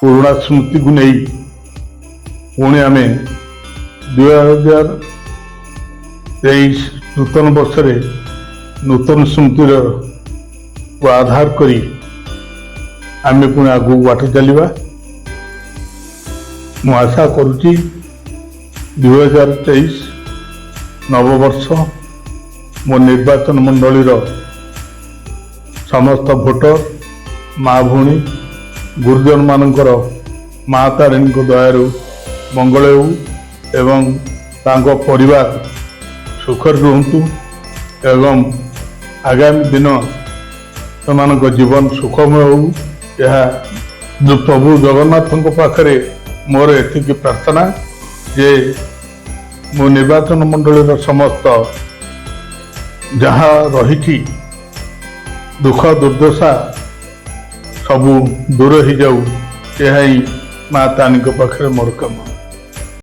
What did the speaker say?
ପୁରୁଣା ସ୍ମୃତିକୁ ନେଇ ପୁଣି ଆମେ 2023 ନୂତନ ବର୍ଷରେ ନୂତନ ସ୍ମୃତିର କୁ ଆଧାର କରି ଆମେ ପୁଣି ଆଗକୁ ବାଟ ଚାଲିବା। ମୁଁ ଆଶା କରୁଛି, 2023 ନବବର୍ଷ ମୋ ନିର୍ବାଚନ ମଣ୍ଡଳୀର ସମସ୍ତ ଭୋଟର, ମା ଭଉଣୀ, ଗୁରୁଜନମାନଙ୍କର ମା ତାରିଣୀଙ୍କ ଦୟାରୁ ମଙ୍ଗଳ ହେଉ ଏବଂ ତାଙ୍କ ପରିବାର ସୁଖରେ ରୁହନ୍ତୁ ଏବଂ ଆଗାମୀ ଦିନ ସେମାନଙ୍କ ଜୀବନ ସୁଖମୟ ହେଉ। ଏହା ପ୍ରଭୁ ଜଗନ୍ନାଥଙ୍କ ପାଖରେ ମୋର ଏତିକି ପ୍ରାର୍ଥନା ଯେ ମୋ ନିର୍ବାଚନ ମଣ୍ଡଳୀର ସମସ୍ତ ଯାହା ରହିଛି ଦୁଃଖ ଦୁର୍ଦ୍ଦଶା, ସବୁ ଦୂର ହେଇଯାଉ। ଏହା ହିଁ ମା ତାରିଣୀଙ୍କ ପାଖରେ ମୋର କାମନା।